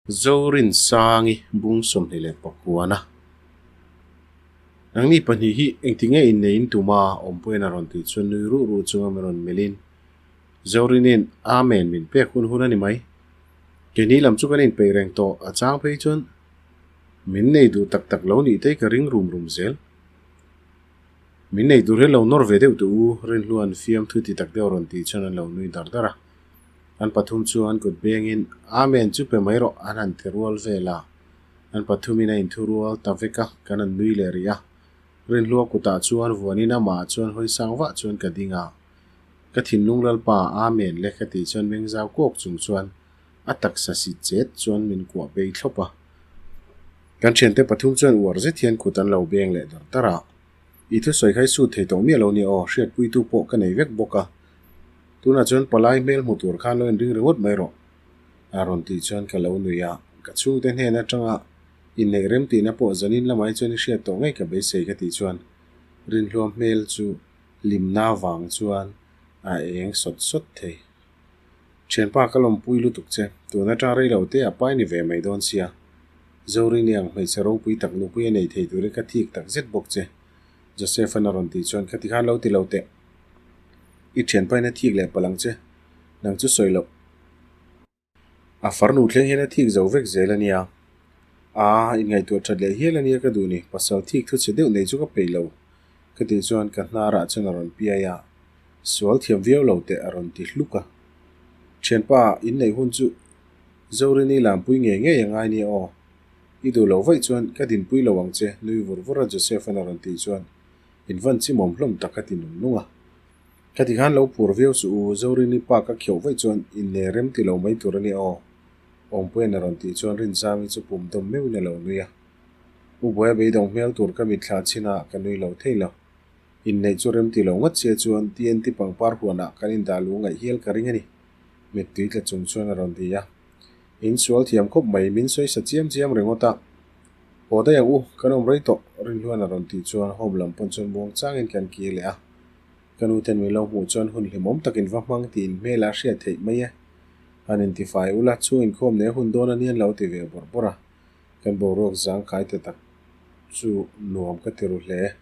Zorinsangi bung 21. Nangni pahnih hi engtinge innei in tum a? Awmpuiin a rawn tih chuan nui ruh ruh chunga min rawn melhin Zorinin Amen min pek hun hun a ni mai. Keini lam chu kan inpeih reng tawh a chang phei chuan min nei duh tak tak lo nih te ka ring rum rum zel. Min nei tur hi lo nawr ve deuh teh u Rinhlua'n fiamthu ti tak deuh a rawn tih chuan an lo nui dar dar a. An pathum chu an kut bengin, Amen chu pe mai rawh, an han ti rual vel a. An pathumin a inthu rual ta vek a, kan han nui leh rih a. Rinhlua kutah chuan vuanin amah chuan hawi sang vah chuan ka ding a. Ka thinlung Lalpa, Amen le ka tih chuan meng zau kawk chung chuan a taksa si chet chuan min kuah bei thlawp a. Kan thiante pathum chuan uar zet hian kut an lo beng leh dar dar a. I thusawi kha i sut thei tawh miah lo nia aw, hriatpuitu pawh ka nei vek bawk a. Tunah chuan palai hmel hmu tur khan lo inring ringawt mai rawh, a rawn tih chuan ka lo nui a. Ka chhungte hnen atanga inneih rem tihna pawh zanin lamah hi chuan i hriat tawh ngei ka beisei ka tih chuan Rinhluam hmel chu hlimna vang chuan a eng sawt sawt thei. Thianpa ka lawmpui lutuk che, tun atang rei lo te a pai ni ve mai dawn sia. Zorini ang hmeichhe ropui tak nupui a nei thei turin ka thik tak zet bawk che, Joseph-a'n a rawn tih chuan khati khan lo ti lo teh. I thianpain a thik leh palh ang che, nang chu sawi loh. A farnu thleng hian a thik zo vek zel a nia. Aa, inngaihtuah that leh hial a nia ka duh ni, pasal thik thu chhe deuh nei chu ka peih lo. Ka tih chuan ka hnarah chuan a rawn piai a, sual thiam viau lo teh a rawn ti hluk a. Thianpa, inneih hun chu Zorini lampui ngei ngei a ngai nia aw. I duh loh vaih chuan ka dinpui lo ang che, nui vur vur a Joseph-a'n a rawn tih chuan in van chimawm hlawm tak a ti nung nung a. Khati khan lo phur viau suh u, Zorini pa ka kheuh vaih chuan inne rem ti lo mai tur a nia aw. Awmpuia'n a rawn tih chuan Rinzami chu pum dawm meuhin a lo nui a. U Buaia beidawng hmel tur ka mitthla chin a, ka nui lo thei lo. Inneih chu rem ti lo ngawt sia chuan TNT pangpar huanah kan indah lu ngaih hial ka ring a ni, mittui tla chung chuan a rawn ti a. In sual thiam khawp mai, min sawi sa chiam chiam ringawt a. Haw daih ang u, kan awm rei tawh, Rinhluan a rawn tih chuan home lam pawn chuan muang changin kan kir leh a. Ka nu ten min lo hmuh chuan hun hlimawm takin va hmang tiin hmel a hriat theih mai e. Han intifai ula, chhung inkhawm nei hun dawn a nian lo ti ve bawrh bawrh a. Kan boruak zangkai ta tak chu nuam ka ti ru hle.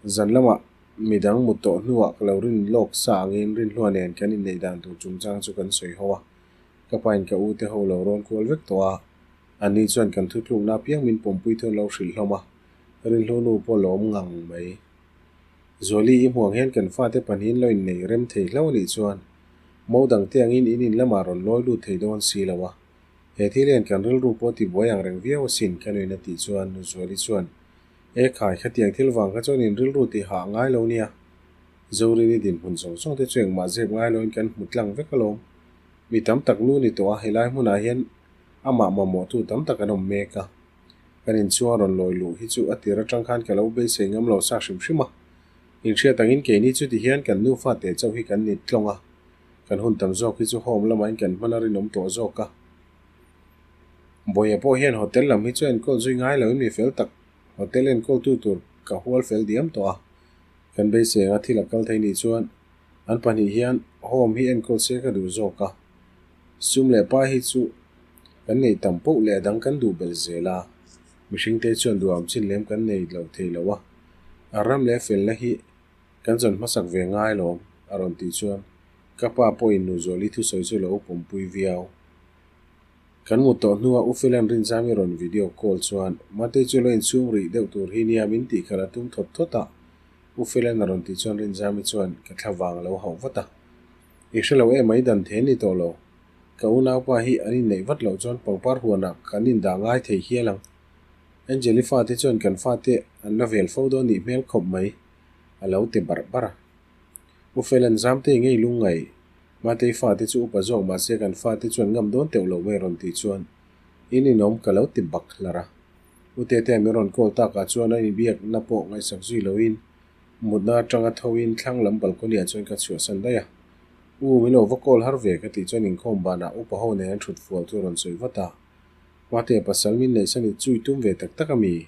Zan lamah midang mut tawh hnuah ka lo rin lawk sa angin Rinhlua nen kan inneih dan tur chungchang chu kan sawi ho a. Ka pain ka u te ho lo rawn kual vek tawh a, anni chuan kan thutlukna apiang min pawmpui thu an lo hrilh hlawm a, Rinhlu nu pawh lawm ngang mai. Zuali i hmuh ang hian kan fate pahnihin lo inneih rem thei hlauh anih chuan mo dangte angin in in lamah rawn lawi lut thei dawn si lo a, he thil hian kan rilru pawh tibuai ang reng viau asin ka nuin a tih chuan nu Zuali chuan E khai, khatiang thil vang kha chuan in rilru tih hah ngai lo nia. Zorini dinhmun zawng zawng te chu engmah zep ngai loin kan hmu tlang vek alawm. Mi tam tak nu ni tawh a, helai hmunah hian amah mamawhtu tam tak an awm mek a. Kan inchhung a rawn lawi luh hi chu a tir atang khan ka lo beisei ngam lo sa hrim hrim a. Inhriat angin keini chu tihian kan nufa teh chauh hi kan ni tlawng a, kan hun tam zawk hi chu home lamain kan hman a rinawm tawh zawk a. Bawiha pawh hian hotel lam hi chu enkawl zui ngai loin mi fel tak hotel enkawltu tur ka hual fel diam tawh a. Kan beisei anga thil a kal thei nih chuan an pahnih hian home hi enkawl se ka duh zawk a. Sum leh pa hi chu kan neih tam poh leh a dang kan duh belh zel a. Mihringte chuan duham chin lem kan nei lo thei lo a. A ram leh felna hi kan zawn hmasak ve ngai lawm a rawn tih chuan ka pa pawhin Nuzuali thusawi chu lo pawmpui viau. Kan mut tawh hnuah U Felan Rinzami rawn video call chuan Matei chu lo inchhung rih deuh tur hi nia min tih khalh a tum thawt thawt a, U Felan a rawn tih chuan Rinzami chuan ka thla vang a lo hauh vat a. I hre lo em mai dan the ni tawh lo. Ka unaupa hi an inneih vat loh chuan pangpar huanah kan indah ngai thei hial ang. Angeli fate chuan kan fate an la vel fo dawn nih hmel khawp mai a lo ti barh barh a. U Felan Zamtei ngei lungngai Matei fate chu upa zawk mahse kan fate chuan ngam dawn teuh lo mai rawn tih chuan in inawm ka lo ti bak hlar a. U Tetea min rawn call takah chuan a inbiakna pawh ngaihsak zui loin mutna atanga thoin thlang lam balcony ah chuan ka chhuahsan daih a. U min lo va call har ve ka tih chuan inkhawm banah upa ho nen an thut fual chu a rawn sawi vat a. Matea pasal min neihsan i chui tum ve tak tak a mi?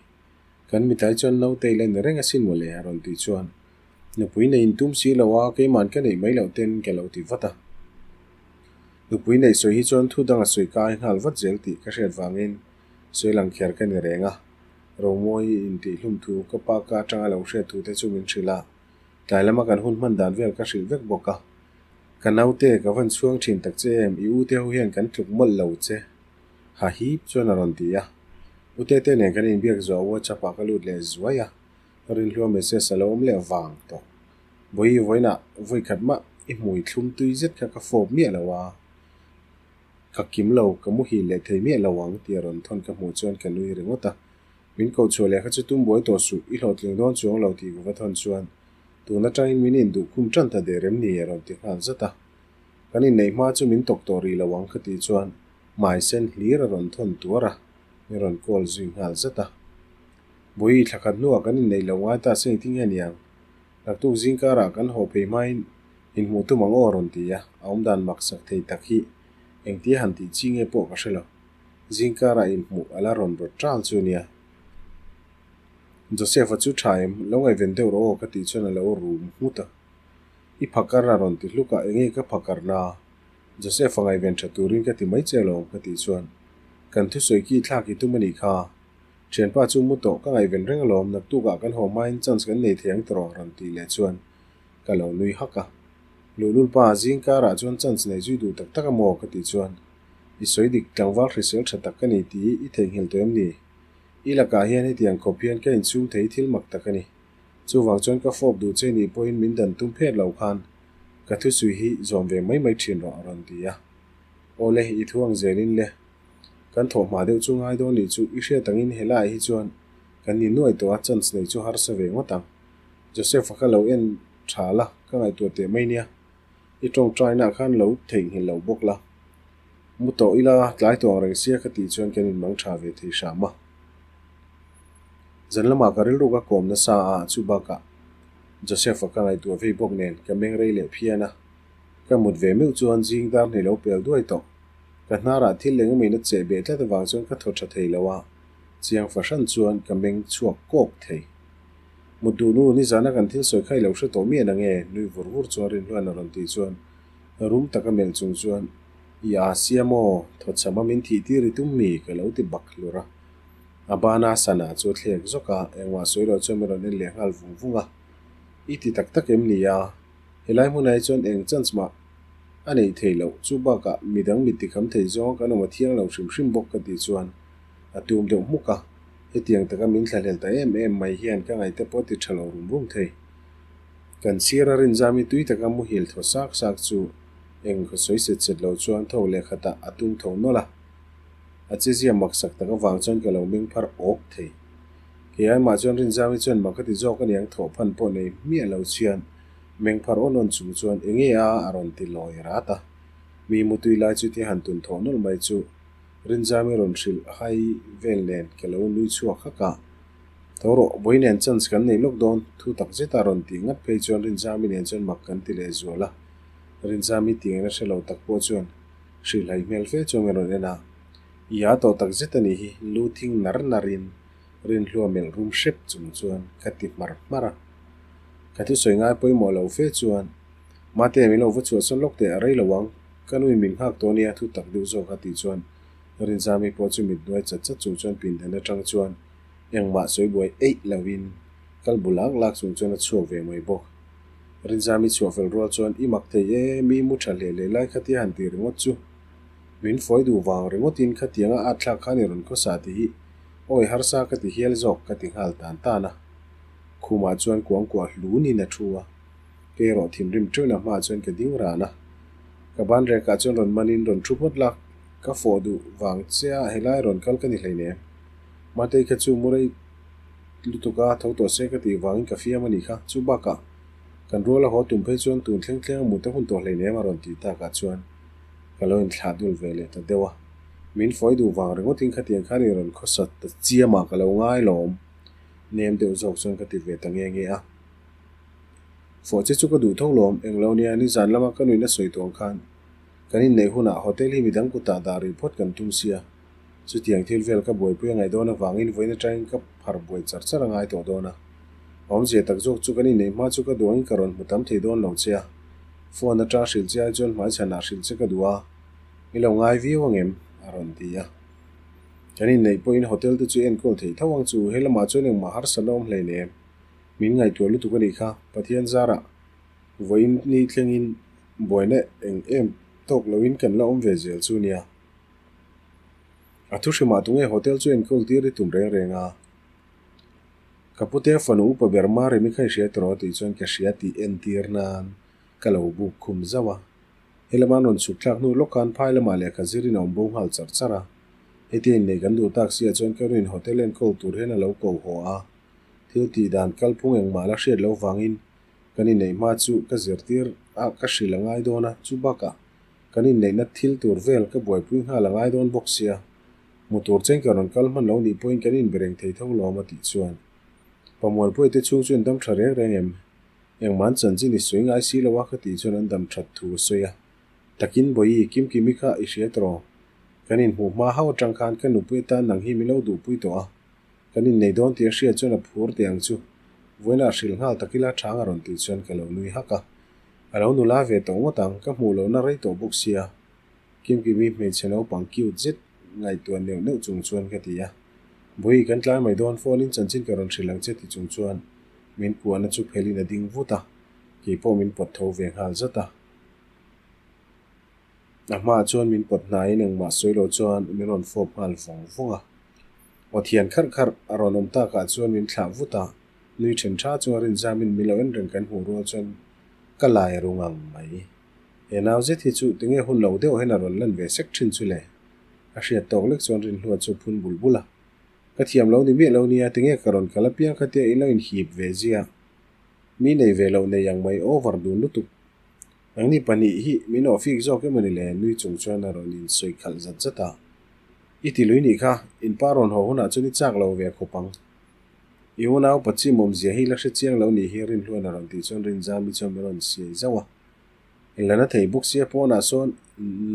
Kan mitlai chuan naute ila ni reng asin mawle a rawn tih chuan Nupui nei in tum si lo a, keiman ka neih mai loh ten ka lo ti vat a. Nupui neih sawi hi chuan thu dang a sawi kai nghal vat zel tih ka hriat vangin sawi lang kher ka ni reng a. Romawi intihhlum thu ka pa ka atanga lo hriat thu te chu min hrilh a, tlai lama kan hun hman dan vel ka hrilh vek bawk a. Ka naute, ka van chhuang thin tak che em, i u te ho hian kan tluk mawlh lo che. Ha hip chuan a rawn ti a. U Tete nen kan inbiak zuah WhatsApp ah ka lut leh zuai a, Rinhlua message a lo awm leh vang tawh. Bawihi vawiinah vawi khat mah i hmui thlum tui zet kha ka fawp miah lo a, ka kim lo, ka muhil leh thei miah lo ang tih a rawn thawn ka hmuh chuan ka nui ringawt a. Min koh chhuah leh kha chu tum buai tawh suh, i hlawhtling dawn chuang lo tih ka va thawn chuan tun atangin min induh khum tan ta der em ni a rawn ti nghal zat a. Kan inneih hma chu min tawk tawh rih lo ang ka tih chuan hmai sen hlir a rawn thawn tuar a, min rawn call zui nghal zat a. Bawihi thla khat hnuah kan inneih lo ngai ta se engtin nge niang? Naktuk zingkarah kan haw phei hmain inhmuh tum ang aw a rawn ti a, a awmdan mak sak thei tak hi engtia han tih chi nge pawh ka hre lo. Zingkarah inhmuh a la rawn rawt ṭal chu nia. Joseph-a chu ṭha em? Lo ngaihven deuh rawh aw ka tih chuan a lo rum nghut a. I phakar a rawn ti hluk a, enge ka phakar na? Joseph-a ngaihven ṭha turin ka ti mai che alawm ka tih chuan kan thusawi khi thlak i tum a nih kha. Thianpa chu mu tawh ka ngaihven reng alawm, naktukah kan haw hmain chance kan nei thei ang tawh rawn tih leh chuan ka lo nui hak a. Luhlul pa zing karah chuan chance nei zui duh tak tak a maw ka tih chuan i sawi dik tlangval hrisel tha tak ka ni tih i theihnghilh tawh em ni? I lakah hian hetiang khawp hian ka inchhung thei thil mak tak a ni. Chuvang chuan ka fawp duh che nih pawhin min dan tum phet lo khan ka thusui hi zawm ve mai mai thin rawh a rawn ti a. Awle, i thu ang zelin le. Kan thawh hma deuh chu ngai dawn nih chu i hriat angin helai hi chuan kan ni nuai tawh a, chance nei chu harsa ve ngawt ang. Joseph-a kha lo en tha la, ka ngaihtuah teh mai nia. I tawngtainaah khan lo theihnghilh lo bawk la. Mu tawh ila tlai tawh ang reng sia ka tih chuan kan inmang tha ve thei hram a. Zan lamah ka rilru ka kawm nasa a, chu bakah Joseph-a ka ngaihtuah vei bawk nen ka meng rei leh phian a. Ka mut ve meuh chuan zing dar hnih lo pel duai tawh. Ka hnarah thil eng emaw in a cheh beh tlat avang chuan ka thaw tha thei lo a, chiang fahran chuan ka meng chhuak kawk thei. Mut duh nu, nizana kan thil sawi kha i lo hre tawh miah nange? nui vur vur chuan Rinhluan a rawn tih chuan rum taka melh chung chuan, I aa sia maw? Thaw chham a min thih tir i tum mi? ka lo ti bak hlur a. A bana sana chu a thlek zawk a, engmah sawi loh chuan min rawn en leh nghal vung vung a. I ti tak tak em ni a? Helai hmunah hi chuan eng chance mah a neih theih loh, chu bakah midang mit tikham thei zawng kan awm a thiang lo hrim hrim bawk ka tih chuan a tum deuh hmuk a, hetiang taka min thlahlel ta em em mai hian ka ngaihte pawh ti tha lo rum rum thei. Kan sir a rinzami tui taka muhil thaw sak sak chu eng khaw sawi set set lo chuan tho leh khatah a tum tho nawlh a, a chezia maksak tak avang chuan ka lo meng phar awk thei. Kei aimah chuan rinzami chuan mak a ti zawk aniang thawhphan pawh nei hmiah lo chhian Meng phar awn awn chung chuan enge a a rawn ti lawi rat a. Mi mutui lai chu tia han tun thawh nawlh mai chu Rinzami rawn hrilh hai vel nen ka lo nui chhuak hak a. Tho rawh, vawi nen chance kan nei lawk dawn, thu tak zet a rawn tih ngat phei chuan Rinzami nen chuan mak kan ti leh zual a. Rinzami tih ngaihna hre lo tak pawh chuan hrilh hai hmel fe chuan min rawn en a. I a tawh tak zet a nih hi, lu thing nar nar in Rinhlua melh rum hrep chung chuan ka ti hmar hmar a. Ka thusawi ngai pawimawh lo fe chuan, Mate, min lo va chhuahsawn lawk teh a rei lo ang, ka nui min nghak tawh nia thu tak deuh zawk a tih chuan Rinzami pawh chu mit hnuai chat chat chung chuan pindan atang chuan engmah sawi buai eih loin kal bu lak lak chung chuan a chhuak ve mai bawk. Rinzami chhuah fel rual chuan i mak thei e, mi mu tha hle leh lai khatia han ti ringawt chu min fawi duh vang ringawtin khatianga at thlak khan i rawn khawsa tih hi awi harsa ka ti hial zawk ka ti nghal tan tan a. Khumah chuan kuangkuah hlunin a thu a, kei erawh thinrim teuhna hmaah chuan ka ding ran a. Ka ban rekah chuan rawn manin rawn thu phawt lak, ka fawh duh vang che a helai rawn kal ka ni hleinem. Matei kha chu mu rei lutuk a, tho tawh se ka tih vangin ka fiam a nih kha, chu bakah kan rual a haw tum phei chuan tun thleng thleng a mut a hun tawh hleinem a rawn tih takah chuan ka lo inthlah dul ve leh ta deuh a. Min fawi duh vang ringawtin khatiang khan i rawn khawsat ta chiamah ka lo ngai lawm. Nem deuh zawk chuan ka ti ve ta nge nge a. Fawh che chu ka duh tho lawm, englo nia nizan lama ka nuihna sawi tuang khan kan inneih hunah hotel hi midang kutah dah rih phawt kan tum sia. Chutiang thil vel ka buaipui a ngaih dawn avangin vawiin atangin ka phar buai char char a ngai tawh dawn a. Awmzia tak zawk chu kan inneih hma chu ka duangin ka rawn hmu tam thei dawn lo che a. Phone atang hrilh che ai chuan hmaichhanah hrilh che ka duh a. I lo ngai viau ang em? a rawn ti a. Kan inneih pawhin hotel te chu enkawl thei tho ang chu, he lamah chuan engmah harsatna awm hleinem. Min ngaihtuah lutuk a nih kha, Pathian zarah vawiin ni thlengin buaina eng em tawk loin kan la awm ve zel chu nia. A thu hrimah tunge hotel chu enkawl tir i tum reng reng a? Ka pute fanu upa ber Maremi kha i hria tawh tih chuan ka hria tih entir nan ka lo buk khum zauh a. He lama an rawn chhuk thlak hnu lawk khan phai lamah lehkha zirin a awm bo nghal char char a. Hetia inneih kan duh tak siah chuan ka ruin hotel enkawl tur hian a lo ko haw a. Thil tih dan kalphung engmah la hriat loh vangin kan inneih hma chu ka zirtir a ka hrilh a ngai dawn a, chu bakah kan inneihna thil tur vel ka buaipui nghal a ngai dawn bawk sia. Hmu tur chen ka rawn kal hman lo nih pawhin kan inbe reng thei tho lawm a tih chuan Pamuanpuia te chhung chu an dam tha reng reng em? Engmah an chanchin i sawi ngai si lo a ka tih chuan an dam that thu a sawi a. Takin Bawihi, Kimkimi kha i hria tawh. Kan inhmuh hma hau atang khan ka nupui atan nang hi min lo duhpui tawh a. Kan innei dawn tih a hriat chuan a phur teh ang chu. Vawiinah a hrilh nghal tak ila chhang a rawn tih chuan ka lo nui hak a. A lo nula ve tawh ngawt ang, ka hmuh lohna rei tawh bawk sia. Kimkimi hmeichhe naupang cute zet ngaihtuah neuh neuh chung chuan ka ti a. Bawihi kan tlai mai dawn phone in chanchin ka rawn hrilh ang che ti chung chuan min kuahna chu phelin a ding vut a, kei pawh min pawt tho ve nghal zat a. A hmaah chuan min pawt hnaiin engmah sawi lo chuan min rawn fawp nghal vawng vawng a. Aw thian kharh kharh a rawn awm takah chuan min thlah vut a, nui then tha chunga rinzamin min lo en reng kan hmuh rual chuan ka lai ru ngang mai. He nau zet hi chu tinge hun lo deuh hian a rawn lan ve sek thin chu le? A hriat tawk lek chuan Rinhlua chu phun bul bul a. Ka thiam lo ni miah lo nia, tinge ka rawn kal apiang kha tia in lo inhip ve zia. Mi nei ve loh nei ang mai over dun lutuk. Nangni pahnih hi min awhfik zawk emaw ni le? Nui chung chuan a rawn insawi khalh zat zat a. I ti lui nih kha, in pa rawn haw hunah chuan i chak lo ve khawp ang. I unau Pachim awmzia hi la hre chiang lo nih hi Rinhluan a rawn tih chuan Rinzami chuan min rawn siai zauh a. Inlana thei bawk sia pawnah sawn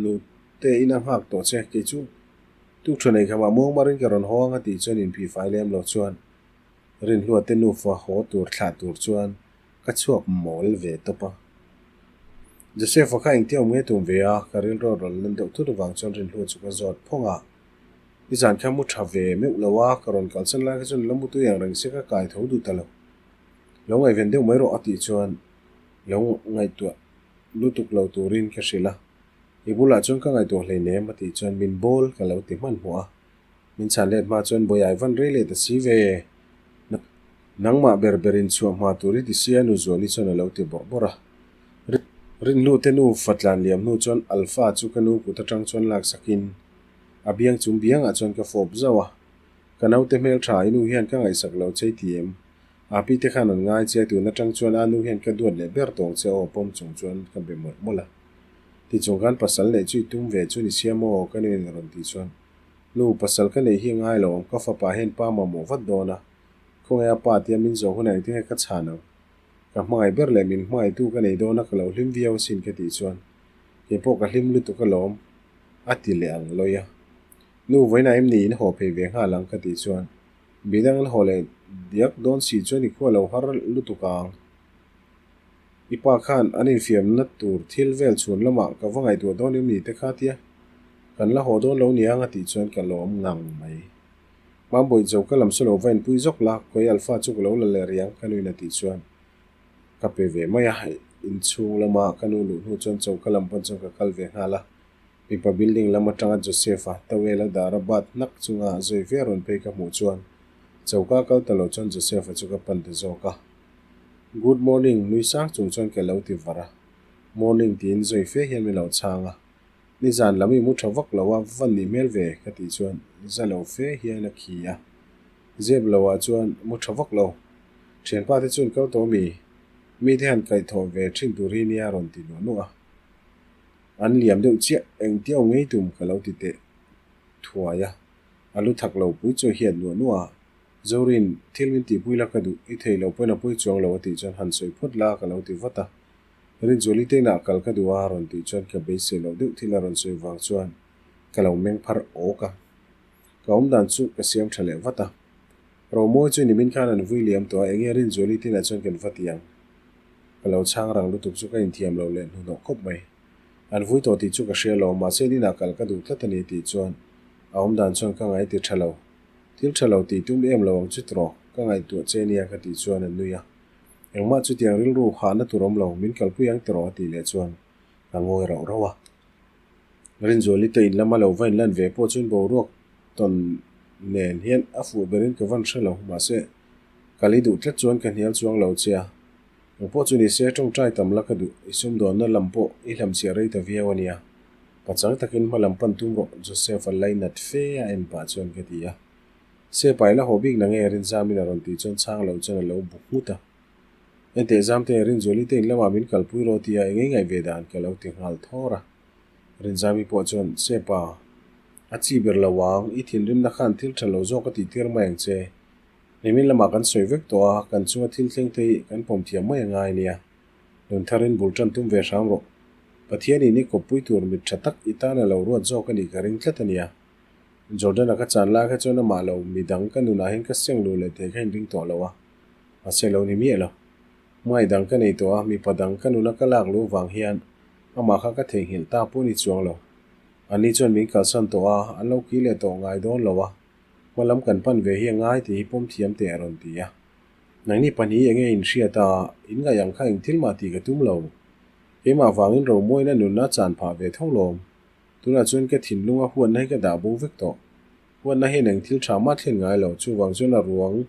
nute in a nghak tawh che, kei chu tuk tha nei khamah muang marin ka rawn haw ang a tih chuan inphihfai lem lo chuan Rinhlua te nufa haw tur thlah tur chuan ka chhuak mawl ve tawp a. Joseph-a kha engtia awm nge tum ve a, ka rilru a rawn lan deuh thut avang chuan Rinhlua chu ka zawt phawng a. Nizan kha mu tha ve meuh lo a, ka rawn kalsan lai kha chuan la mu tui ang reng se ka kai tho duh ta lo. Lo ngaihven deuh mai rawh a tih chuan lo ngaihtuah lutuk lo turin ka hrilh a, I bulah chuan ka ngaihtuah hleinem a tih chuan min bawl ka lo ti hmanhmawh a, min chhan let hma chuan Bawiai van rei leh ta si ve, nangmah ber berin chhuah hma tur i ti sia nu Zuali chuan a lo ti bawrh bawrh a. Rinhlute nu fatlan liam hnu chuan Alpha chu ka nu kut atang chuan laksakin a biang chung biangah chuan ka fawp zauh a, Ka naute hmeltha i nu hian ka ngaihsak lo che i ti em? Api te khan an ngai che, tun atang chuan a nu hian ka duat leh ber tawng che aw pawm chung chuan ka be mawlh mawlh a. Tichung khan pasal neih chu i tum ve chu ni sia maw? Ka nu in a rawn tih chuan, Nu, pasal ka neih hi a ngai lo ang, ka fapa hian pa mamawh vat dawn a, khawnge a pa tia min zawh hunah engtin nge ka chhan ang? Ka hmangaih ber leh min hmangaihtu ka nei dawn a ka lo hlim viau asin ka tih chuan, Kei pawh ka hlim lutuk alawm a ti leh ang lawi a. Nu, vawiinah em ni in haw phei ve nghal ang ka tih chuan, Midang an haw leh diak dawn si chuan i khua lo har lutuk ang. I pa khan an infiamna tur thil vel chhun lamah ka va ngaihtuah dawn em ni te kha tia kan la haw dawn lo niang a tih chuan ka lawm ngang mai. Mambawi zo ka lam saw lo va inpui zawk la, khawi Alpha chu ka lo la leh riang ka nuin a tih chuan ka pe ve mai a, inchhung lama ka nu luh hnu chuan choka lam pawn chuan ka kal ve nghal a. Mipa building lam atanga Joseph-a towel a dar a bat hnak chunga zawi ve rawn phei ka hmuh chuan choka kal ta lo chuan Joseph-a chu ka pan ta zawk a. Good morning nui sang chung chuan ka lo ti var a. Morning tiin zawi fe hian min lo chhang a. Nizan lam i mu tha vak lo a, va nih hmel ve ka tih chuan za lo fe hian a khi a. Zep lo ah chuan mu tha vak lo. Thianpa te chuan kal tawh mi? Mite han kaihthawh ve thin tur hi nia rawn ti nuah nuah a. An liam deuh chiah, engtiau ngei tum ka lo ti teh thuai a, a lu thak lo pui chu a hiat nuah nuah a, Zorin, thil min tihpui la ka duh, i thei lo pawhin a pui chuang lo a tih chuan han sawi phawt la ka lo ti vat a, Rinzuali te inah kal ka duh a rawn tih chuan ka beisei loh deuh thil a rawn sawi vang chuan ka lo meng phar awk a, ka awm dan chu ka siam tha leh vat a, Romawi chu nimin khan an vui liam tawh a, enge Rinzuali te inah chuan kan va ti ang? Ka lo chhang rang lutuk chu ka inthiam lo leh hnuhnawh khawp mai. An vui tawh tih chu ka hria lo, mahse an inah kal ka duh tlat a ni tih chuan a awm dan chuan ka ngaih ti tha lo. Thil tha lo tih tum em lo ang chu tiraw, ka ngaihtuah che nia ka tih chuan an nui a. Engmah chutiang rilru hahna tur awm lo, min kalpui ang tiraw a tih leh chuan ka ngawi rauh rauh a. Rinzuali te in lama lo va inlan ve pawh chuan boruak tawn nen hian a fuh berin ka van hre lo, mahse kal i duh tlat chuan ka hnial chuang lo che a. Eng pawh chu ni se tawngtai tam la ka duh, i sumdawnna lam pawh i hlamchhiah rei ta viau a nia. Pachang takin hma lam pan tum rawh Joseph a lainat fe a en pah chuan ka ti a. Se pai la haw bik na nge Rinzamin a rawn tih chuan chhang lo chuan a lo bu nghut a. Enteh Zamte, Rinzuali te in lamah min kalpui rawh tia eng ei ngaih ve dan ka lo ti nghal thawr a. Rinzami pawh chuan, Sepa, a chi ber lo ang, i thinrimna khan thil tha lo zawk a tih tir mai ang che. Nimin lamah kan sawi vek tawh a, kan chunga thil thleng te hi kan pawm thiam mai a ngai nia. Nun tharin bul tan tum ve hram rawh. Pathianin i kawppui tur mit tha tak i tan a lo ruat zawk a nih ka ring tlat a nia. Jordan-a ka chan lai kha chuan amah lo midang ka nunah hian ka seng luh leh thei kha inring tawh lo a. Mahse lo ni miah lo. Hmangaih dang ka nei tawh a, mipa dang ka nuna ka lak luh vang hian amah kha ka theihnghilh ta pawh ni chuang lo. Anni chuan min kalsan tawh a, an lo kih leh tawh ngai dawn lo a, hma lam kan pan ve hi a ngai tih hi pawm thiam teh a rawn ti a. Nangni pahnih enge in hriat a, in ngaih ang kha eng thil mah tih ka tum lo. Keimah vangin Romawina nunna chan phah ve tho lawm. Tunah chuan ka thinlunga huatna hi ka dah bo vek tawh. Huatna hian eng thil tha mah thlen ngai lo, chuvang chuan a ruang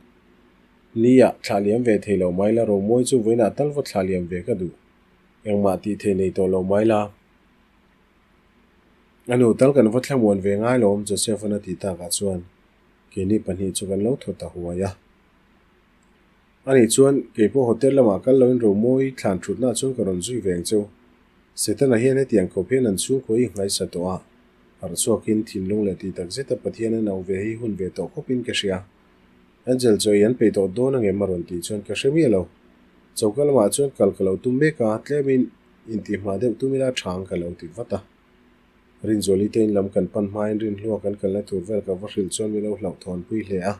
nia thlah liam ve thei lo mai la, Romawi chu vawiinah tal va thlah liam ve ka duh. Engmah tih thei nei tawh lo mai la. A nu tal kan va thlamuan ve ngai lo awm Joseph-a'n a tih takah chuan keini pahnih chu kan lo thaw ta huai a. Ani chuan keipawh hotel lamah kal loin Romawi thlan thutnaah chuan ka rawn zui ve ang cheu. Setana hian hetiang khawp hian an chhungkaw i nghaisa tawh a, harh chhuakin thinlung leh tih tak zeta Pathian an auh ve hi hun ve tawh khawpin ka hria. Angel chaw i an peih tawh dawn angem a rawn tih chuan ka hre miah lo. Choka lamah chuan kal ka lo tum mek a, tlemin intihhmah deuh tum ila tha ang ka lo ti vat a. Rinzuali te in lam kan pan hmain Rinhlua kan kalna tur vel ka va hrilh chuan min lo hlauhthawnpui hle a.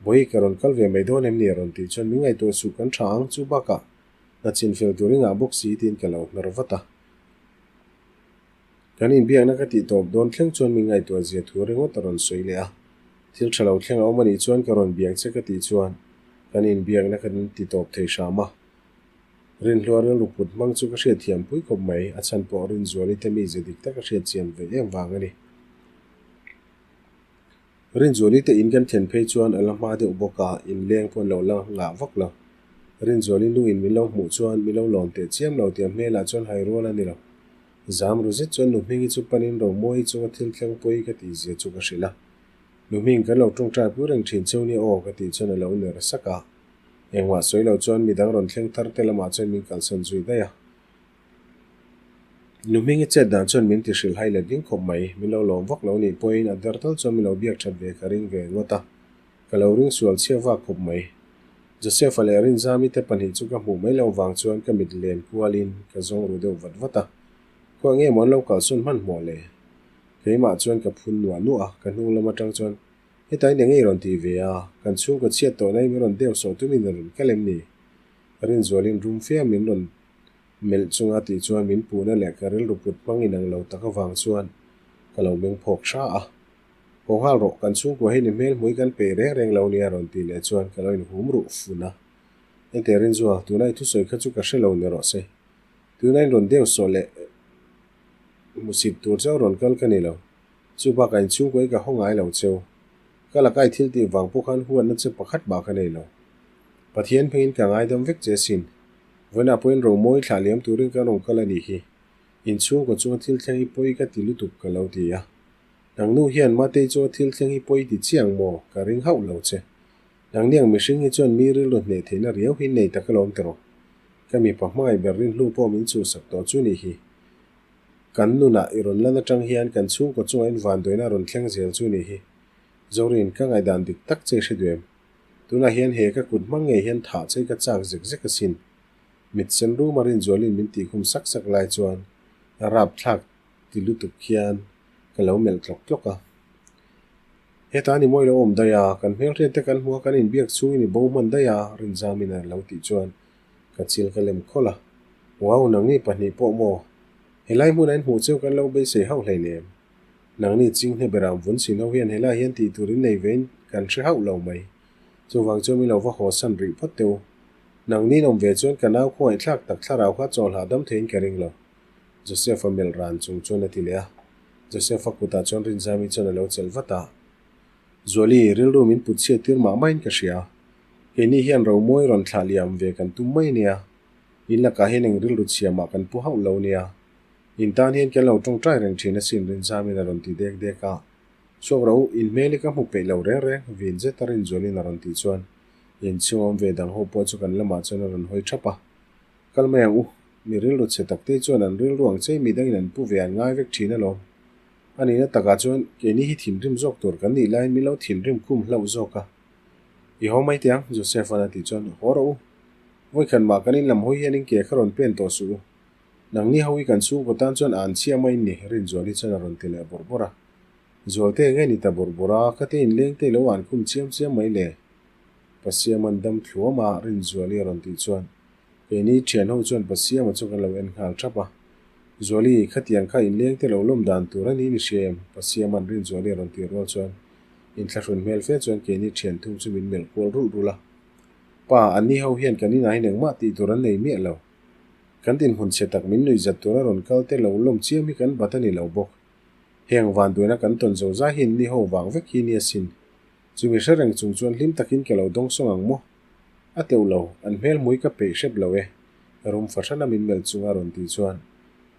Bawihi ka rawn kal ve mai dawn em ni a rawn tih chuan min ngaihtuah suh kan tha ang chu bakah Hna chinfel tur i ngah bawk si tiin ka lo hnar vat a. Kan inbiakna ka tih tawp dawn thleng chuan min ngaihtuah zia thu ringawt a rawn sawi leh a. Thil tha lo thleng a awm a nih chuan ka rawn biak che ka tih chuan kan inbiakna kan ti tawp thei hram a. Rinhlua rilru put hmang chu ka hriatthiam pui khawp mai, a chhan pawh Rinzuali te mize dik tak a hriatchian ve em vang a ni. Rinzuali te in kan thlen phei chuan a la hma deuh bawk a, inleng pawh an lo la ngah vak lo. Rinzuali nu in min lo hmuh chuan min lo lawm teh chiam lo tih a hmelah chuan hai rual a ni lo. Zam ru zet chuan Nuhmingi chu panin Romawi chunga thil thleng pawi ka tih zia chu ka hrilh a. Nuhming kan lo tawngtai pui reng thin cheu nia aw ka tih chuan a lo ner sak a. Engmah sawi lo chuan midang rawn thleng thar te lamah chuan min kalsan zui daih a. Nuhmingi chet dan chuan min ti hrilh hai let ding khawp mai. Min lo lawm vak lo nih pawhin a der tal chuan min lo biak that ve ka ring ve ngawt a, ka lo ring sual chhia vak khawp mai. Joseph-a leh Rinzami te pahnih chu ka hmuh mai lo vang chuan ka mit len kualin ka zawng ru deuh vat vat a, khaw enge maw an lo kalsawn hmanhmawh le? Keimah chuan ka phun nuah nuah a, ka hnung lam atang chuan hetain enge i rawn ti ve a, kan chhungkaw chhiat tawh na hi min rawn deuh sawh tumin a rawn kal em ni? Rinzualin rum fia min rawn Melh chunga tih chuan min puhna leh ka rilru put hmang inang lo tak avang chuan ka lo meng phawk hra a. Haw nghal rawh, kan chhungkua hi ni hmel hmui kan peih reng reng lo nia rawn tih leh chuan ka lo inhum ruh fun a. Ente Rinzua, tuna i thusawi kha chu ka hre lo ni rawh se. Tuna in rawn deuh sawh leh hmusit tur chauh rawn kal ka ni lo. Chu bakah in chhungkua hi ka haw ngai lo cheu. Ka lakai thil tih vang pawh khan huatna che pakhat mah ka nei lo. Pathian hmingin ka ngaidam vek che sin. Vawiinah pawhin Romawi thlah liam turin kan rawn kal a nih hi. Inchhungkaw chunga thil thleng hi pawi ka ti lutuk ka lo ti a. Nangnu hian Matei chunga thil thleng hi pawi ti chiang maw? Ka ring hauh lo che. Nangniang mihring hi chuan mi rilru hneh theihna riau hi nei tak alawm tiraw? Ka mipa hmangaih ber rin hnu pawh min chhuhsak tawh chu nih hi. Kan nunah i rawn lan atang hian kan chhungkaw chunga in vanduaina rawn thleng zel chu nih hi. Zorin, ka ngaihdan dik tak che i hre duh em? Tunah hian he ka kut hmang ngei hian thah che ka chak zek zek asin. Mit sen rum a Rinzualin min tih khum sak sak lai chuan a rap thlak ti lutuk hian ka lo melh tlawk tlawk a. Heta ni mawi lo awm daih a, kan hmelhriat te kan hmu a, kan inbiak chhungin i bo hman daih a, Rinzamin a lo tih chuan ka chil ka lem khawlh a. Wow, nangni pahnih pawh maw? Helai hmunah in hmuh cheu kan lo beisei hauh hleinem. Nangni chinghne beram vun sin ho hian helai hian tih tur in nei vein kan hre hauh lo mai. Chuvang chuan min lo va haw san rih phawt teh u. Nangni in awm ve chuan ka nau khawngaih thlak tak thlarau kha chawl hahdam theiin ka ring lo. Joseph-a melh ran chung chuan a ti leh a. Joseph-a kutah chuan Rinzami chuan a lo chelh vat a. Zuali, rilru min put chhiat tir mah maiin ka hria. Keini hian Romawi rawn thlah liam ve kan tum mai nia. In lakah hian eng rilru chhia mah kan pu hauh lo nia. In tan hian kan lo tawngtai reng thin asin Rinzamin a rawn ti dek dek a. Chhuak rawh u, in hmel hi ka hmu peih lo reng reng, vin zet a Rinzualin a rawn tih chuan inchhung awm ve dang ho pawh chu kan lamah chuan a rawn hawi thap a. Kal mai ang u, mi rilru chhe tak te chuan an rilru ang chei mi dangin an pu ve an ngai vek thin alawm. A nihna takah chuan keini hi thinrim zawk tur kan nih laiin min lo thinrim khum hlauh zawk a. I haw mai teh ang, Joseph-a'n a tih chuan, Haw rawh u. Vawikhat mah kan inlam hawi hian in ke kha rawn pen tawh suh u. Nangni ho hi kan chhungkaw tan chuan an chhia mai ni, Rinzuali chuan a rawn ti leh bawrh bawrh a. Zualte nge ni ta bawrh bawrh a, ka te inleng te lo an khum chiam chiam mai le. Pasiama'n dam thluam a, Rinzuali a rawn tih chuan keini thian ho chuan Pasiama chu kan lo en nghal thap a. Zuali, khatiang kha inleng te lo lawm dan tur a ni ni hria em? Pasiama'n Rinzuali a rawn tih rual chuan inthlahrun hmel fe chuan keini thian thum chu min melh kual rulh rulh a. Pa, anni ho hian kan inah hian engmah tih tur an nei miah lo. Kan dinhmun chhe tak min nuihzat tura rawn kal te lo lawm chiam hi kan bat a ni lo bawk. Heng vanduaina kan tawn zo zai hi ni ho vang vek hi nia sin. Chumi hre reng chung chuan hlim takin ka lo dawng sawng ang maw? A teuh lo, an hmel hmui ka peih hrep lo e. Rum fahrana min melh chunga rawn tih chuan,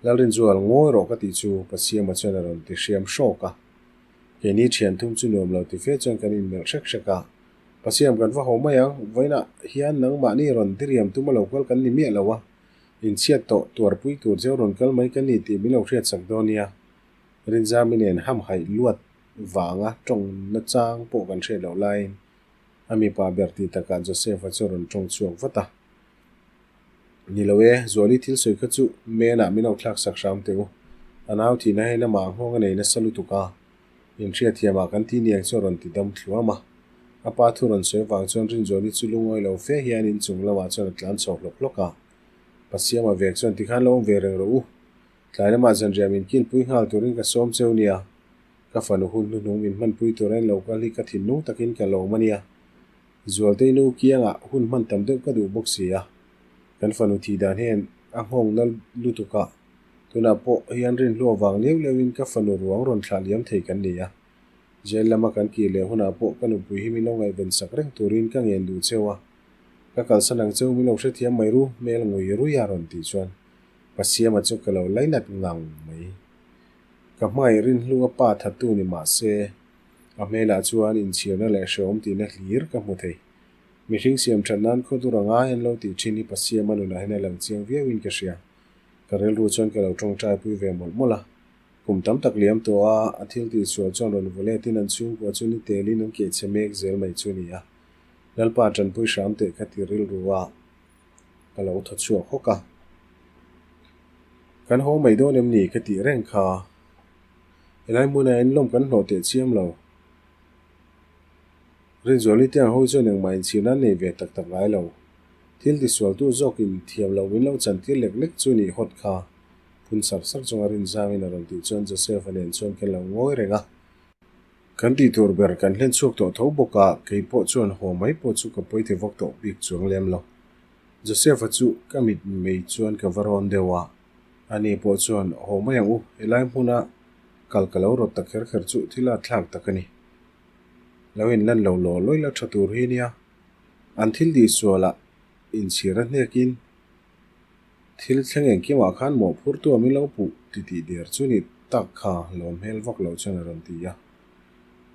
Lalrinzual, ngawi rawh ka tih chu Pasiama chuan a rawn ti hriam hrawk a. Keini thian thum chu nuam lo ti fe chuan kan inmelh hrek hrek a. Pasiam kan va haw mai ang, vawiinah hian nangmahni rawn diriam tum a lo kal kan ni miah lo a, inchhiat tawh tuarpui tur cheu rawn kal mai ka ni tih min lo hriatsak dawn nia. Rinzami nen hamhaih luat vanga tawng nachang pawh kan hriat loh laiin a mipa ber tih takah Joseph-a chu a rawn tawng chhuak vat a. Ni lo e, Zuali thil sawi kha chu menah min lo thlak sak hram teh u. A nau thihna hian amah nghawng a nei nasa lutuk a. Inhriatthiamah kan ti niang chu a rawn ti dam thluam a. A pa thu rawn sawi avang chuan Rinzuali chu lungawi lo fe hian inchung lamah chuan a tlan chho hlawk hlawk a. Pasiama vek chuan tikhan lo awm ve reng rawh u. Tlai lamah zanriah min kilpui nghal turin ka sawm cheu nia. Ka fanu hun hnuhnung min hmanpui tur en lo kal hi ka thinlung takin ka lawm a nia. Zualtei nu kiangah hun hman tam deuh ka duh bawk si a. Kan fanu thih dan hian a nghawng na lutuk a. Tunah pawh hian rinhlu avang liau liauin ka fanu ruang rawn thlah liam thei kan ni a. Jail lama kan kir leh hunah pawh ka nupui hi min lo ngaihven sak reng turin ka ngen duh cheu a. Ka kalsan ang cheu min lo hrethiam mai ru, hmel ngui rui a rawn tih chuan Pasiama chu ka lo lainat ngang mai. Ka hmangaih rinhlu a pa thattu ni mah se, a hmelah chuan inchhirna leh hrehawm tihna hlir ka hmu thei. Mihring siam that nan khaw dur a ngai an lo tih thin hi Pasiama nunah hian a lang chiang viauin ka hria. Ka rilru chuan ka lo tawngtai pui ve mawlh mawlh a. Kum tam tak liam tawh a, a thil tih sual chuan rawn vuletin an chhungkua chu ni telin an kehchhe mek zel mai chu a ni a. Lalpa tanpui hram teh ka ti rilru a, ka lo thaw chhuak hawk a. Kan haw mai dawn em ni ka tih reng kha. Helai hmunah hian lawm kan hlawh teh chiam lo. Rinzuali te ang ho chuan engmah inchhir nan nei ve tak tak ngai lo. Thil tisualtu zawkin thiam loh min lo chantir lek lek chu nih hawt kha. Phun sar sar chunga Rinzangin a rawn tih chuan Joseph-a nen chuan kan lo ngawi reng a. Kan tih tur ber kan hlen chhuak tawh tho bawk a, kei pawh chuan haw mai pawh chu ka pawi ti vak tawh bik chuang lem lo. Joseph-a chu ka mit mei chuan ka va rawn deuh a, ani pawh chuan haw mai ang u, helai hmuna kal ka lo rawt ta kher kher chu thil a thlak tak a ni. Lo inlan lo law lawi la tha tur hi nia. An thil tih sualah inchhir a hnekin thil thleng engkimah khan mawhphurtu a min lo puh ti tih der chu ni tak kha lawm hmel vak lo chuan a rawn ti a.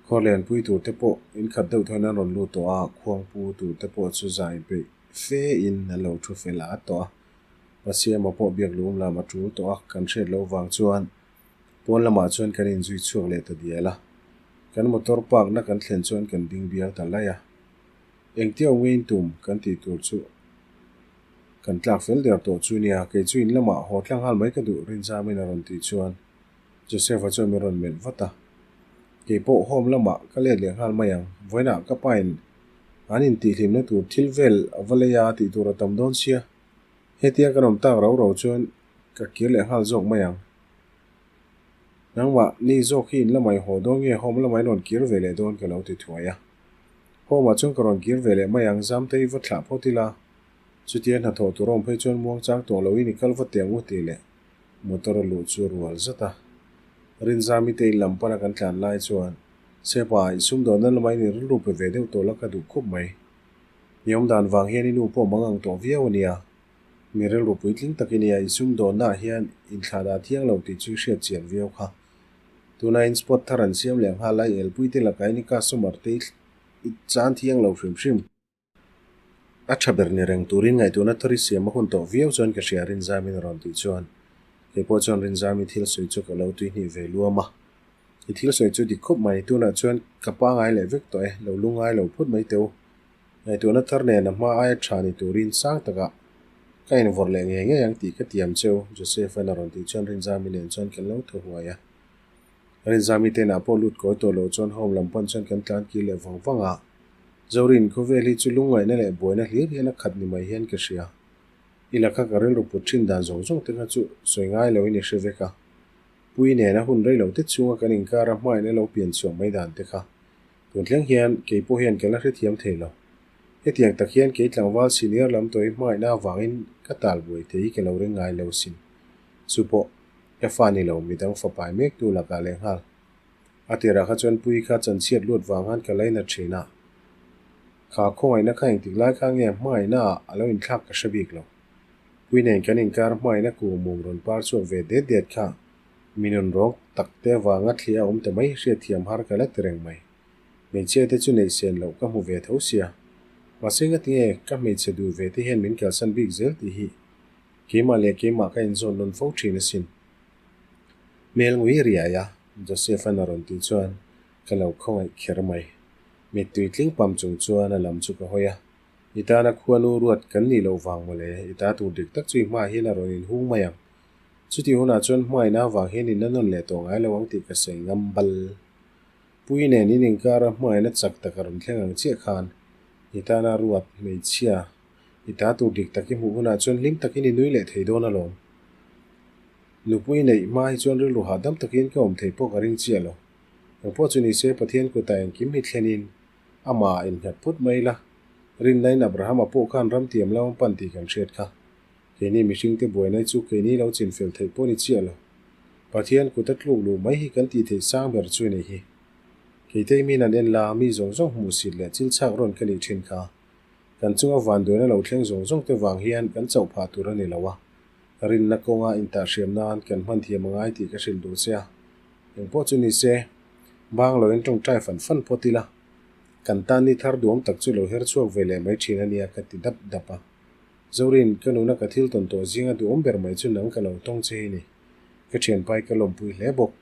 Khawrlianpui tur te pawh inkhat deuh thawin an rawn lut tawh a, khuangpu tur te pawh chu zai peih fe in an lo thu fel at tawh a. Pasiama pawh biak lum lam a tul tawh a, kan hriat loh vang chuan Pawn lamah chuan kan inzui chhuak leh ta dial a, kan motor park na kan thlen chuan kan ding bial ta laih a. Engtia awm ngeiin tum kan tih tur chu kan tlak fel der tawh chu nia, kei chu in lamah haw tlang nghal mai ka duh Rinzamin a rawn tih chuan Joseph-a chuan min rawn melh vat a. Kei pawh home lamah ka let leh nghal mai ang, vawiinah ka pain an intihhlimna tur thil vel a va lei a tih tur a tam dawn sia, hetia kan awm tak rau rau chuan ka kir leh nghal zawk mai ang. Nangmah ni zawk hi in lamah i haw dawn nge home lamah i rawn kir ve leh dawn ka lo ti thuai a. Home ah chuan ka rawn kir ve leh mai ang, Zamte i va thlah phawt ila. Chutia hnathawh tur a awm phei chuan muang chang tawh loin i kal va teh ang u tih leh motor a luh chu a rual zat a. Rinzami te in lam pana kan tlan lai chuan, Sepa, i sumdawnna lamah in rilru pe ve deuh tawh la ka duh khawp mai. I awmdan vang hian i nu pawh mang ang tawh viau a nia. Mi rilru puitling tak i nia, i sumdawnnaah hian inthlahdah thiang lo tih chu i hriat chian viau kha. Tuna in spot thar an siam leh nghal a, i elpuite lakah in i customer te i chan thiang lo hrim hrim. A tha ber ni reng turin ngaihtuahna thar i siam a hun tawh viau chuan ka hria Rinzamin a rawn tih chuan kei pawh chuan Rinzami thil sawi chu ka lo tuihnih ve luam a. I thil sawi chu dik khawp mai, tunah chuan ka pangai leh vek tawh e, lo lungai lo phut mai teh u. Ngaihtuahna thar nen a hma aia tha ni turin sang takah ka invawrh leh ngei ngei ang tih ka tiam che u, Joseph-a'n a rawn tih chuan Rinzami nen chuan kan lo thaw huai a. Rinzami te inah pawh lut kawi tawh loh chuan home lam pan chuan kan tlan kir leh vang vang a. Zorin, khawvel hi chu lungngaihna leh buaina hlir hian a khat ni mai hian ka hria. I lakha ka rilru put thin dan zawng zawng te kha chu sawi ngai loin i hre vek a. Pui nena hun rei lo te chhunga kan inkar a hmain a lo pian chhuah mai dan te kha. Tun thleng hian kei pawh hian ka la hrethiam thei lo. Hetiang tak hian kei tlangval senior lam tawhi hmaina avangin ka tal buai thei hi ka lo ring ngai lo sin. Chu pawh ka fa ni lo midang fapai mek tu lakah lehnghal. A tirah kha chuan Pui kha chanchhiat lut vang khan ka laina thin a. Kha khawngaihna kha engtik lai kha nge hmangaihna ah a lo inthlak ka hre bik lo. Pui nen kan inkar hmangaihna ku mum rawn par chhuak ve det det kha mi nun rawk tak te vanga thli a awm ta mai hriatthiam har ka la ti reng mai. Hmeichhia te chu neih sen loh ka hmu ve tho sia. Mahse ngatinge ka hmeichhe duh ve te hian min kalsan bik zel tih hi keimah leh keimah ka inzawn nawn fo thin asin. Hmel ngui riai a, Joseph-a'n a rawn tih chuan ka lo khawngaih kher mai. Mittui tling pam chung chuan a lam chu ka hawi a, I tana khuanu ruat kan nih loh vang mawle, i ta tur dik tak chu i hmaah hian a rawn inhung mai ang. Chutih hunah chuan hmaina avang hian in la nawn leh tawh ngai lo ang tih ka sawi ngam bal. Pui nen in inkara hmaina chak tak a rawn thleng ang chiah khan i tana ruat hmeichhia i ta tur dik tak i hmuh hunah chuan hlim takin i nui leh thei dawn alawm. Nupui neih hma hi chuan rilru hahdam takin ka awm thei pawh ka ring chiah lo. Eng pawh chu ni se Pathian kutah engkim hi thlenin amah innghat phut mai la. Rinnain Abrahama pawh khan ram tiam lam a pan tih kan hriat kha. Keini mihringte buaina chu keini lo chinfel theih pawh ni chiah lo. Pathian kut a tluk luh mai hi kan tih theih sang ber chu ni hi. Keitei min an en la, mi zawng zawng hmuhsit leh chil chhak rawn ka nih thin kha. Kan chunga vanduaina lo thleng zawng zawng te vang hian kan chauh phah tur a ni lo a. Rinna kawnga intahhriam nan kan hman thiam a ngai tih ka hrilh duh che a. Engpawh chu ni se, bang loin tawngtai fan fan phawt ila, kan tan ni thar duam tak chu lo her chhuak ve leh mai thin a nia ka ti dap dap a. Zorin, ka nuna ka thil tawn tawh zinga duhawm ber mai chu nang ka lo tawng che hi ni. Ka thianpai ka lawmpui hle bawk.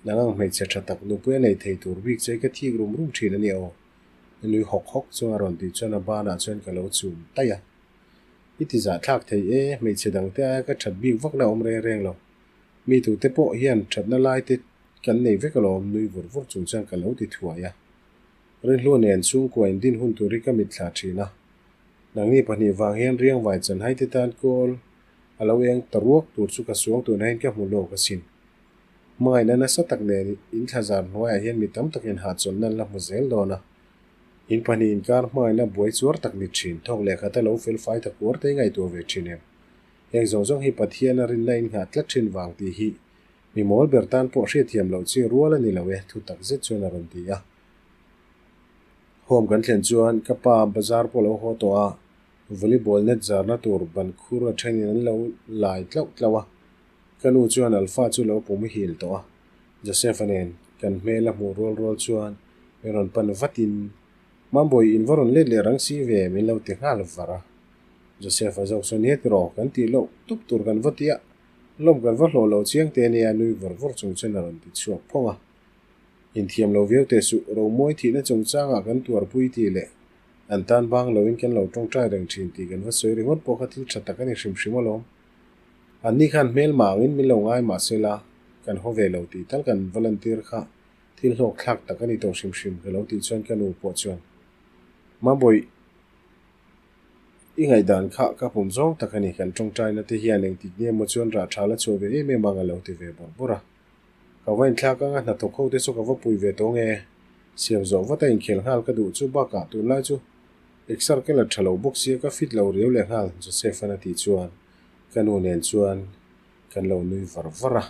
Nang ang hmeichhe tha tak nupui a nei thei tur bik che ka thik rum rum thin a nia aw. Nui hawk hawk chunga rawn tih chuan a banah chuan ka lo chum taih a. I ti zahthlak thei e, hmeichhe dangte aia ka that bik vakna awm reng reng lo. Mi tute pawh hian thatna lai te kan nei vek alawm nui vur vur chung chuan ka lo ti thuai a. Rinhlua nen chhungkua in din hun tur hi ka mitthla thin a. Nangni pahnih vang hian riangvai chanhai te tan kawl a lo eng ta ruak tur chu ka suang tuna hian ka hmu lawk asin. Hmangaihna nasa tak nen in thlazar hnuaiah hian mi tam takin hahchawlhna an la hmu zel dawn a. In pahnih inkar hmangaihna buai chuar tak ni thin, thawk leh khat a lo fel fai ta kuar te i ngaihtuah ve thin em? Heng zawng zawng hi Pathian a rinna in nghah tlat thin vang tih hi mi mawl ber tan pawh hriatthiam loh chi rual a ni lo e, thu tak zet chuan a rawn ti a. Home kan thlen chuan ka pa bazar pawh lo haw tawh a, volleyball net zarna tur ban khur a thenin an lo lai tlauh tlauh a. Ka nu chuan Alpha chu lo pum hil tawh a, Joseph-a nen kan hmel a hmuh rual rual chuan min rawn pan vatin, Mambawi in va rawn let leh rang si ve min lo ti nghal var a. Joseph-a zawk chuan Nia tiraw, kan tih loh tup tur kan va ti a, lawm kan va hlawh lo chiang te ania nui vawr vawr chung chuan a rawn ti chhuak phawng a. Inthiam lo viau teh suh, Romawi thihna chungchangah kan tuarpui tih leh an tan bang loin kan lo tawngtai reng thin tih kan va sawi ringawt pawh kha thil tha tak a ni hrim hrim alawm. Anni khan hmel mah angin min lo ngai mah se la, kan haw ve lo tih tal kan va lantir kha thil hlawk thlak tak a ni tawh hrim hrim ka lo tih chuan ka nu pawh chuan Mabawih i ngaihdan kha ka pum zawng tak a ni, kan tawngtaina te hian engtik nge maw chuan rah tha la chhuah ve em em ang a lo ti ve bawrh bawrh a. Ka va inthlak anga hnathawk ho te chu ka va pui ve tawh nge? Siam zawh vata inkhel nghal ka duh chu bakah tunlai chu exer ka la tha lo bawk sia ka fit lo riau leh nghal Joseph-a'n a tih chuan ka nu nen chuan kan lo nui var var a.